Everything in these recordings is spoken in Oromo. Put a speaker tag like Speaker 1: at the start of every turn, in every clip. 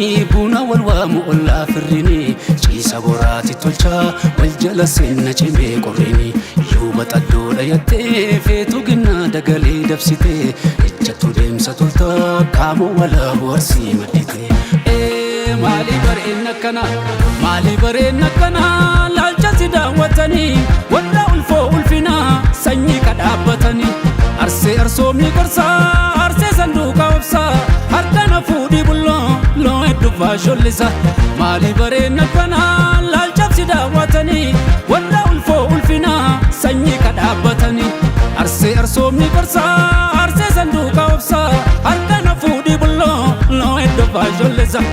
Speaker 1: Dhiisanii buna wal waamu ollaa firrini ciisa boraati tolchaa wal jala seenna cimee qorrini yuuba xaddoo dhayattee feetu ginnaa dagalee dabsitee ejjattu deemsa toltaa qaama walaabu arsii maddite. Maali bareen akkana, maali bareen akkana, laalcha si daawwatanii warra ulfoo ulfinaa sanyii kadhaabbatanii arsee arsoomni gorsaa arsee sanduuqa obsaa harkana fuudhii bulloo loo hedduu faashollisa. Maali bareen akkana, laalcha si daawwatanii warra ulfoo ulfinaa sanyii kadhaabbatanii arsee arsoomni gorsaa arsee sanduuqa obsaa harkana fuudhii bulloo loo hedduu faashollisa.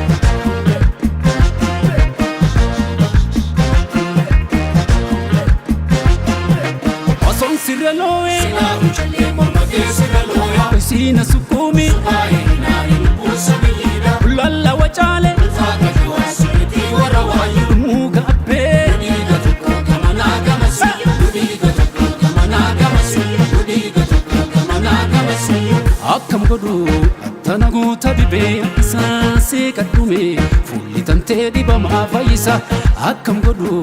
Speaker 1: Osoon sirra loo'ee
Speaker 2: Silaa callee morma keessa looya.
Speaker 1: Isiina sukkuumi
Speaker 2: Baay'inaan buusa biyyiidha.
Speaker 1: Lalla wacaale
Speaker 2: Ulfaata jiwaasuuti warra waayu.
Speaker 1: Muka abbee
Speaker 2: Dhiiga tokko gamanaa gamasi. Dhiiga tokko gamanaa gamasi. Dhiiga tokko gamanaa gamasi.
Speaker 1: Akkam godhu attana guuta dibee isaa seeqadhume fuulli tantee dibamaa fayyisa. Akkam godhu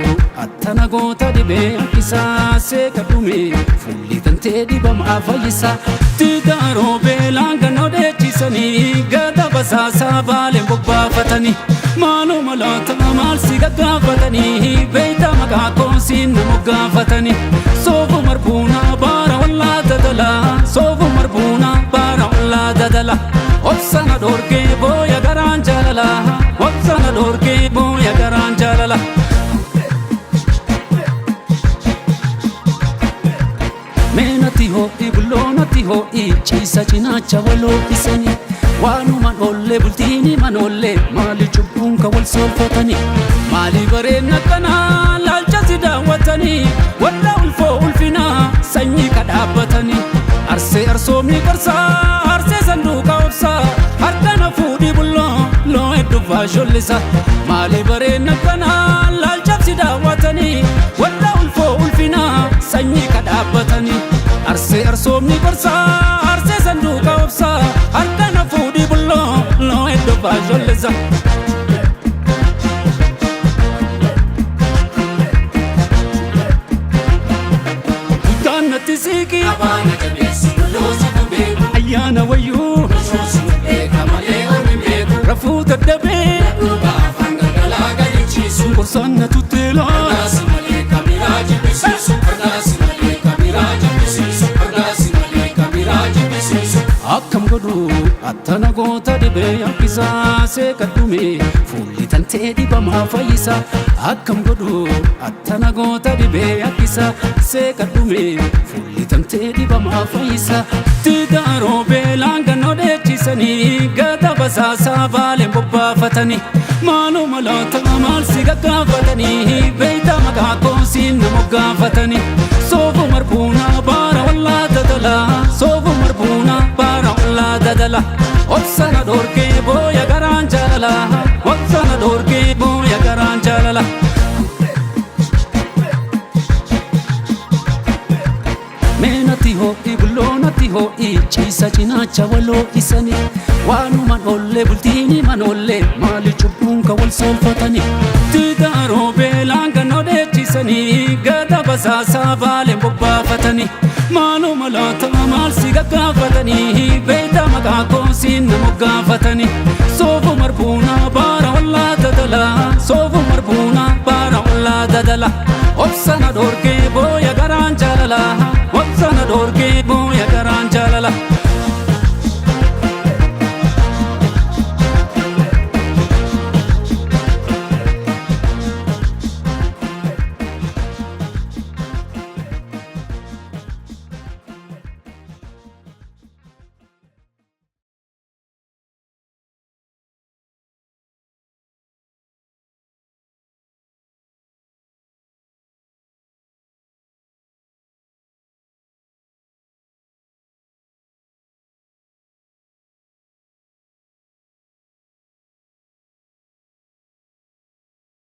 Speaker 1: attana goota dibee isaa seeqadhume fuulli tantee dibamaa fayyisa. Tigaaroo beelaan gannoo dheechisanii gada basaasaa baaleen bobbaafatanii maaloo maloota maal si gaggaafatanii beeyta maqaa koosiin na moggaafatanii soofu marbuunaa baara wallaa dadalaa soofu marbuunaa baara wallaa dadala obsana dhoorgee booya garaan jaalala obsana dhoorgee booya garaan jaalala. Meenati ho'i bulloonatti ho'i ciisa cinaacha waloo isanii waanuman oollee bultiini manoollee maali cubbuun ka wal soolfatanii maali bareen akkanaa laalcha si daawwatanii warra ulfoo ulfinaa sanyii kadhaabbatanii arsee arsoomni gorsaa arsee sanduuqa obsaa harkana fuudhii bulloo loo hedduu faashollisa. Maali bareen akkanaa laalcha si daawwatanii warra ulfoo ulfinaa sanyii kadhaabbatanii arsee arsoomni gorsaa arsee sanduuqa obsaa harkana fuudhii bulloo loo hedduu faashollisa. Guddaan natti siiqii
Speaker 2: Abaana jabeessi buloosi beeku.
Speaker 1: Ayyaana wayyuu
Speaker 2: Soosii beeka malee ormi beeku.
Speaker 1: Rafuu dadhabee
Speaker 2: Duuba afaan galgalaa gadi ciisu.
Speaker 1: Gorsaan na tutteelaa
Speaker 2: Ardaasi malee kabiraa jibbisiisu. Ardaasi malee kabiraa jibbisiisu. Ardaasi malee kabiraa jibbisiisu.
Speaker 1: Akkam godhu attana goota dhibee yakkisaa seeqadhume fuulli tantee dibamaa fayyisa. Akkam godhu attana goota dhibee yakkisaa seeqadhume fuulli tantee dibamaa fayyisa. Tigaaroo beelaan gannoo dheechisanii gada basaasaa baaleen bobbaafatanii maaloo maloota maal si gaggaafatanii beeyta maqaa koosiin na moggaafatanii soofu marbuunaa baara wallaa dadalaa soofu marbuunaa baara wallaa dadala obsana dhoorgee booya garaan jaalala obsana dhoorgee booya garaan jaalala. Meenati ho'i bulloonatti ho'i ciisa cinaacha waloo isanii waanuman oollee bultiini manoollee maali cubbuun ka wal soolfatanii tigaaroo beelaan gannoo dheechisanii gada basaasaa baaleen bobbaafatanii maaloo maloota maal si gaggaafatanii beeyta maqaa koosiin na moggaafatanii soofu marbuunaa baara wallaa dadalaa soofu marbuunaa baara wallaa dadala obsana dhoorgee.